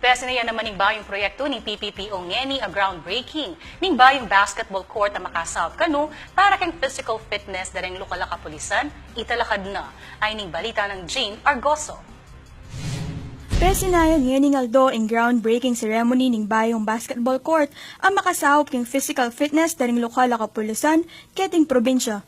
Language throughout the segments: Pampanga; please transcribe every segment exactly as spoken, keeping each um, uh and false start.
Kasi na yan naman ing bayung proyekto ning P P P O ngeni a groundbreaking ning bayung basketball court a makasaup kanu para keng physical fitness da reng lokal a kapulisan, italakad na. Ay ning balita nang Jane Argoso. Pesinayan ngening aldo ing groundbreaking ceremony ning bayung basketball court a makasaup keng physical fitness da reng lokal a kapulisan keting probinsya.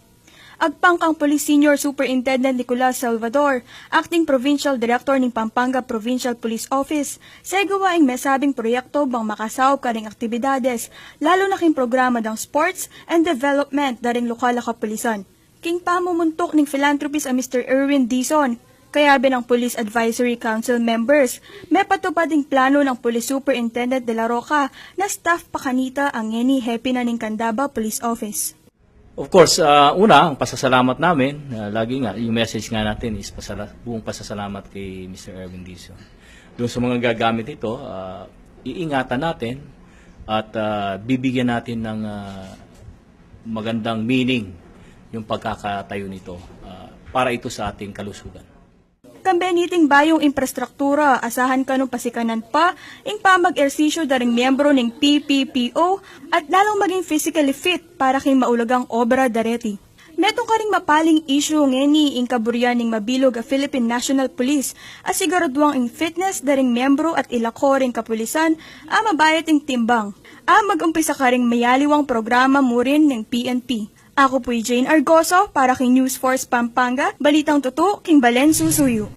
Agpang kang Police Senior Superintendent Nicolas Salvador, Acting Provincial Director ning Pampanga Provincial Police Office, segawa ing mesabing proyekto bang makasaup karing aktibidades, lalu na king programa dang sports and development da reng lokal a kapulisan. King pamumuntuk ning philanthropist a Mister Erwin Dizon, kayabe nang Police Advisory Council members, mepatupad ing planu nang Police Superintendent de la Roca na staff pa kanita a ngeni hepe na ning Candaba Police Office. Of course, ah, una, ang pasasalamat namin, ah, lagi nga, yung message nga natin is pasala-, buong pasasalamat kay Mister Erwin Dizon. Doon sa mga gagamit ito, ah, iingatan natin at, ah, bibigyan natin ng, ah, magandang meaning yung pagkakatayo nito, ah, para ito sa ating kalusugan. Kambe niting bayung imprastruktura, asahan kanung pasikanan pa ing pamag-ersisyu da ring miyembru ning P P P O at lalung maging physically fit para king maulagang obra da reti. Metung karing mapaling isyu ngeni ing kaburian ning mabilug a Philippine National Police, asiguraduang ing fitness da ring miyembru at ilako ring kapulisan a mabayat ing timbang. A mag-umpisa karing mayaliwang programa murin ning P N P. Aku pu i Jane Argoso para king News Force Pampanga, balitang tutu king balen susuyu.